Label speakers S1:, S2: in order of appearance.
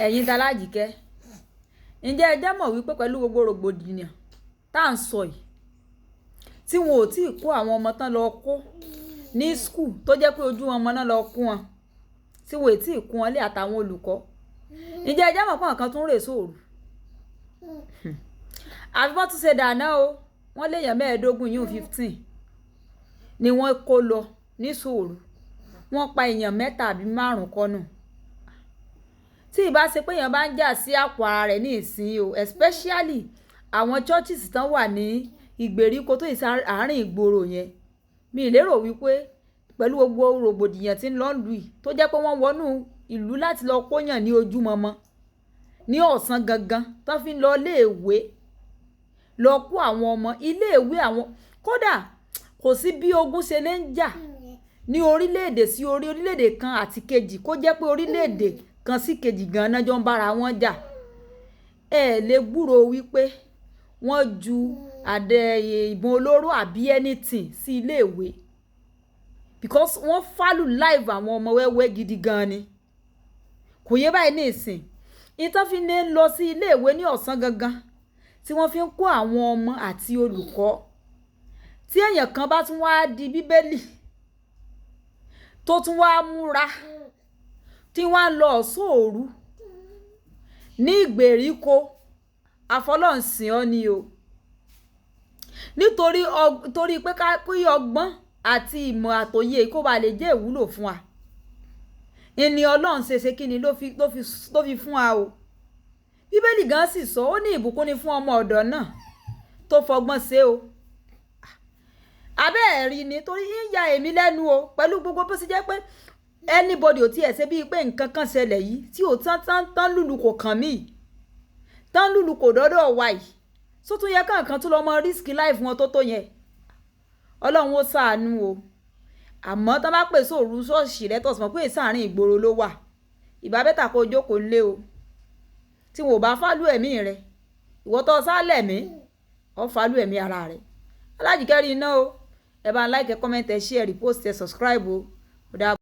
S1: Ẹ̀yin t'Alájíkẹ́, ǹjẹ́ ẹ jẹ́ mọ̀ wípé pẹ̀lú gbogbo rògbòdìyàn tá à ń sọ yìí, tí wọn ò tí ì kó àwọn ọmọ tán lọ kó ní school, tó jẹ́ pé ojú ọmọ náà lọ kó wọn, tí wọn ò tí ì kó wọn lé àtàwọn olùkọ́, ǹjẹ́ ẹ jẹ́ mọ̀ pé nǹkan tún rè sóòrù? Àfi wọ́n tún ṣe dáná o. Wọ́n léèyàn 15 yìí, 15 ni wọ́n kó lọ ní sòòrù. Wọ́n pa èèyàn mẹ́ta àbí márùn-ún kọ́nù. Tí ì bá ṣe pé èèyàn bá ń jà sí àpò ara rẹ̀ ní ìsìn o, especially àwọn churches tán wà ní ìgbèríko tó ìsà àárín ìgboro yẹn, mi ì lérò wípé pẹ̀lú gbogbo rògbòdìyàn tí ń lọ lù yìí, tó jẹ́ pé wọ́n wọnú ìlú láti lọ kóyàn ní ojúmọmọ ní ọ̀sán gangan tó fi ń lọ iléèwé, lọ kó àwọn ọmọ iléèwé àwọn. Kódà kò sí bí ogun ṣe lè ń jà ní orílẹ̀-èdè sí orí orílẹ̀-èdè kan àti kejì, kó jẹ́ pé orílẹ̀-èdè kan sí kejì gan-an jọ ń bára wọn jà, ẹ lè gbúròó wípé wọ́n ju àdẹ ìbọn olóró àbí anything sí iléèwé, because wọ́n value life àwọn ọmọ wẹ́wẹ́ gidi gan ni. Kò yé báyìí ní ìsìn ìtàn fi ní lọ sí iléèwé ní ọ̀sán gangan tí wọ́n fi ń kó àwọn ọmọ àti olùkọ́. Tí èèyàn kan bá tún wáá di Bíbélì, tó tún wáá múra, tí wọ́n á lọ sóòru ní ìgbèríko, àfọlọ́ǹsìn ọ́ ni o, nítorí torí pé ká kí ọgbọ́n àti ìmọ̀ àtòye kó ba lè jẹ́ ìwúlò fún wa. Ìní Ọlọ́run ṣe ṣe kí ni ló fi fún wa o. Bíbélì gan sì sọ, ó ní ìbùkún ni fún ọmọ ọ̀dọ̀ náà tó fọgbọ́n ṣe o. Abẹ́ ẹ̀ rí ni, torí ń ya èmi lẹ́nu o, pẹ̀lú gbogbo bó ṣe jẹ́ pé anybody ò tiẹ̀ ṣe bíi pé nǹkan kan ṣẹlẹ̀ yìí, tí ò tán tán tán lùlù kò kàn mí, tán lùlù kò dọ́dọ̀ wa yìí, só tún yẹ káàkan tó lọ mọ risk life wọn tó yẹn? Ọlọ́run ó ṣàánú o. Àmọ́ tán bá pè sóòru ṣọ́ọ̀ṣì rẹ, tó sì mọ̀ pé sáàárín ìgboro ló wà, ìbá better kó jókòó ńlé o. Tí wọn ò bá value ẹ̀mí rẹ, ìwọ tó sálẹ̀ mí ọ́ value ẹ̀mí ara rẹ. Alájíkẹ́ rí iná o. Ẹ bá ń like, comment, ẹ share, repost, ẹ subscribe o. Ó dàbọ̀.